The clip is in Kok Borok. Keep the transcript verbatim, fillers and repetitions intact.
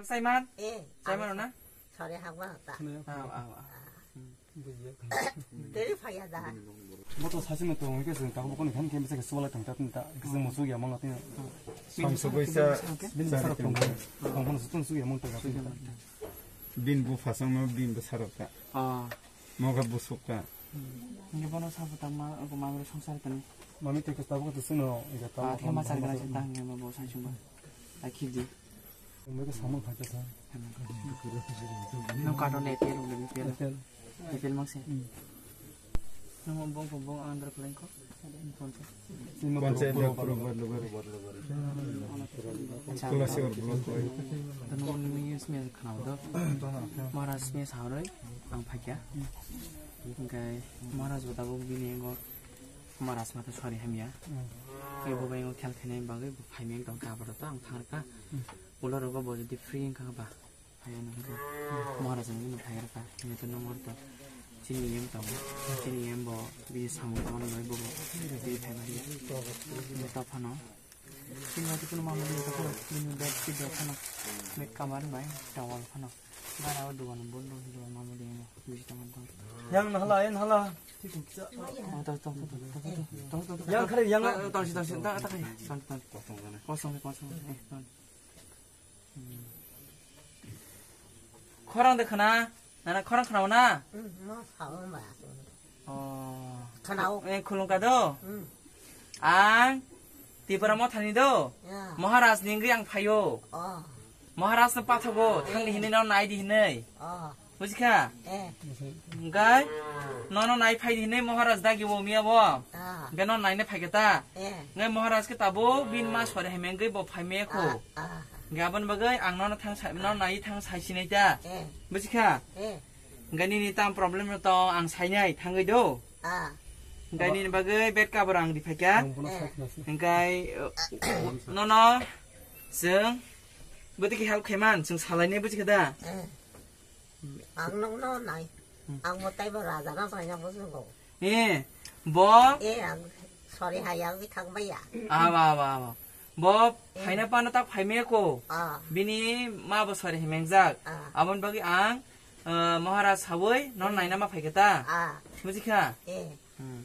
Saiman? Eh, Saiman na? Sore haba ta. Aw, aw, aw. Teri phaya da. Moto sasi moto hingke se tak bokon khan khe mesa ke suwala thang ta ta ke se mosu ya mangati. Sam subuisa. Bin sara tong. Tong kono sutun su ya mangta. Bin bu phasang no bin bu sarok ta. Ah. Moga busuk ta. Ni bono sabu ta ma ko ma songsar tani. Mami te ke tabuk te suno ya ta. Ah, thema char gana ta ngi ma bo sai chumba. Akhi di. Mega samung khacha sa. Nung kato ne tel ulo tel. Tel. Tel mang se. Nung bong bong bong andra plan ko. Panchayat block, block, block. Acha. Tulasi or block koi. Tanu ni mi yus mi khana do. Maharaj mi sauroi ang phakya. Engkai Maharaj botabo bini ngo Maharaj mata sori hamya. Kebo bai ngo khel khainai bagwi bo phaimeng tong ka boro to ang tharka. Ulo rogo bo jodi free wngkha ba. Phaiya nang khe Maharaj ni no phaiya kha. Ni to nang orta. Chini yem tong. Chini yem bo bini samung tong nai bo. Bini phai bari. Ni to phano. Chini to kuno mamung ni to bini bed sheet do phano. Bed cover bai towel phano. Gara o dugan bondo ni mamung ni mo. Bisi tong tong. Yang nahala, yang nahala. Tong tong tong tong tong tong tong. Yang khare yang. Tong si tong si tong tong. Kosong kosong. Eh tong. Khorang de khana, nana khorang khana na? Hmm, ma sao ma. Oh. Khana o. Eh, khulung ka do? Hmm. Ang Tipra Mothani do. Ya. Maharaj ni wngwi ang phaio. Oh. Maharaj no pathogo, thang di hinwi no nai di hinwi. Oh. Bujikha? Eh. Engkai nono nai phai hinwi Maharaj dagi bo miya bo. Ah. Engkai nono naina phai khe ta. Eh. Engkai Maharaj khe tabo bin ma sori hai mengwi bo phai me kho. Ah, ah. Engkai aboni bagwi ang nono thang sai, nono nai thang sai sinai ta. Eh. Bujikha? Eh. Engkai nini tam problem no to ang sainai thangwi do. Ah. Engkai nini bagwi bed cover ang di phai kha. Eh. Engkai, uh, nono chwng bwtwi khe help khaiman chwng salainai bujikha da. Eh. Ang nokno nai. Hmm. Ang mo taibo raja na paina bo swngo. Eh, bo? Eh, ang sorry hai ang bi thang baiya. Aba, aba, aba. Bo Eh. Phaina pano tak phaime ko. Ah. Bini ma bo sorry hai mengjak. Ah. Abon bagi ang, eh, Maharaj sawi non naina ma phaiketa. Ah. Bujikha? Eh. Hmm.